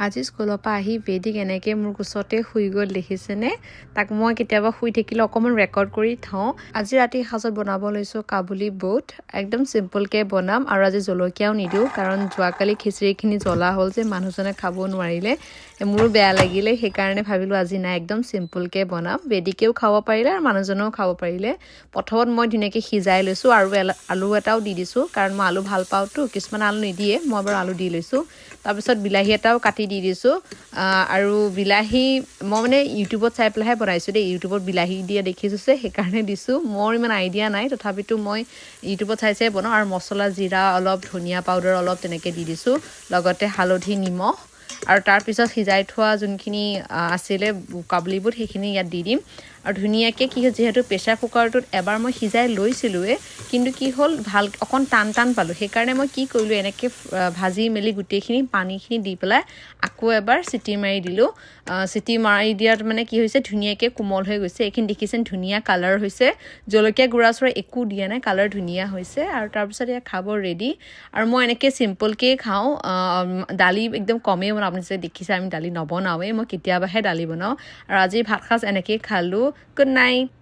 আজি স্কুলৰ পৰা আহি বেদিক এনেকৈ মোৰ কোচতে শুই গ'ল, দেখিছেনে? তাক মই কেতিয়াবা শুই থাকিলে অকণমান ৰেকৰ্ড কৰি থওঁ। আজি ৰাতি সাজত বনাব লৈছোঁ কাবুলি বুট। একদম চিম্পলকৈ বনাম আৰু আজি জলকীয়াও নিদিওঁ, কাৰণ যোৱাকালি খিচিৰিখিনি জ্বলা হ'ল যে মানুহজনে খাব নোৱাৰিলে, মোৰো বেয়া লাগিলে। সেইকাৰণে ভাবিলোঁ আজি নাই, একদম চিম্পলকৈ বনাম। বেদিকেও খাব পাৰিলে আৰু মানুহজনেও খাব পাৰিলে। প্ৰথমত মই ধুনীয়াকৈ সিজাই লৈছোঁ আৰু আলু এটাও দি দিছোঁ, কাৰণ মই আলু ভাল পাওঁতো। কিছুমান আলু নিদিয়ে, মই বাৰু আলু দি লৈছোঁ। তাৰপিছত বিলাহী এটাও কাটি দি দিছোঁ। আৰু বিলাহী মই মানে ইউটিউবত চাই পেলাইহে বনাইছোঁ দেই। ইউটিউবত বিলাহী দিয়া দেখিছোঁ যে সেইকাৰণে দিছোঁ। মোৰ ইমান আইডিয়া নাই, তথাপিতো মই ইউটিউবত চাই চাই বনাওঁ। আৰু মছলা, জিৰা অলপ, ধনিয়া পাউডাৰ অলপ তেনেকৈ দি দিছোঁ, লগতে হালধি, নিমখ। আৰু তাৰপিছত সিজাই থোৱা যোনখিনি আছিলে কাবুলি বুট, সেইখিনি ইয়াত দি দিম। আৰু ধুনীয়াকৈ কি হ'ল, যিহেতু প্ৰেছাৰ কুকাৰটোত এবাৰ মই সিজাই লৈছিলোঁৱে, কিন্তু কি হ'ল, ভাল অকণ টান টান পালোঁ। সেইকাৰণে মই কি কৰিলোঁ, এনেকৈ ভাজি মেলি গোটেইখিনি পানীখিনি দি পেলাই আকৌ এবাৰ চিটি মাৰি দিলোঁ। চিটি মাৰি দিয়াত মানে কি হৈছে, ধুনীয়াকৈ কোমল হৈ গৈছে। এইখিনি দেখিছেনে, ধুনীয়া কালাৰ হৈছে। জলকীয়া গুড়া চুড়া একো দিয়া নাই, কালাৰ ধুনীয়া হৈছে। আৰু তাৰপিছত এয়া খাব ৰেডি। আৰু মই এনেকৈ চিম্পলকৈয়ে খাওঁ। দালি একদম কমেই বনাওঁ। আপুনি যে দেখিছে, আমি দালি নবনাওঁৱেই, মই কেতিয়াবাহে দালি বনাওঁ। আৰু আজি ভাত সাজ এনেকৈয়ে খালোঁ। Good night.